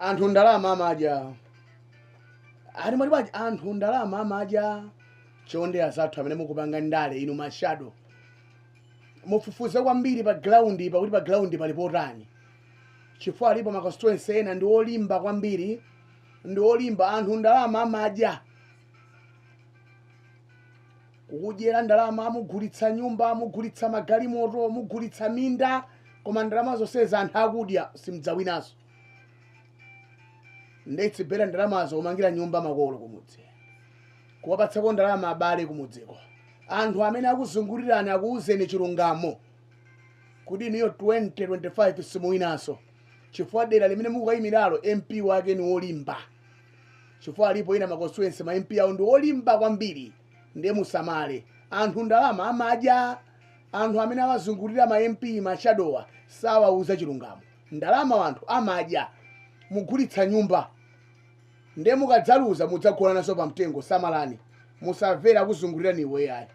Anthu ndalama amadya. Ati mwati bwanji? Anthu ndalama amadya. Chonde azathu amene mukupanga ndale, inu ma shadow, mufufuze kwambiri pa ground, pakuti pa ground pali potani, chifukwa alipo ma constituency ena ndi olimba kwambiri, ndi olimba. Anthu ndalama amadya, kukudyera ndalama, mugulitsa nyumba, mugulitsa magalimoto, mugulitsa minda, koma ndalama zonsezi anthu akudya, simdzawinanso. Ndetsibera ndalamazo kumangira nyumba makolo kumudzi, kuwapatsako ndalama abale kumudziko. Anthu amene akuzungulirani akuwuzeni chilungamo kuti inuyo 2025 simuwinanso, chifukwa dera limene mukukayimiralo MP wake ni wolimba, chifukwa alipo ina ma constituency ma MP awo ndi olimba kwambiri. Ndiye musamale, anthu ndalama amadya. Anthu amene awazungulira ma MP, ma shadow wa, sawauza chilungamo. Ndalama anthu amadya, mugulitsa nyumba, ndiye mukadzaluza mudzagona naso pamtengo. Samalani, musamvera akuzungulira niwe yayi.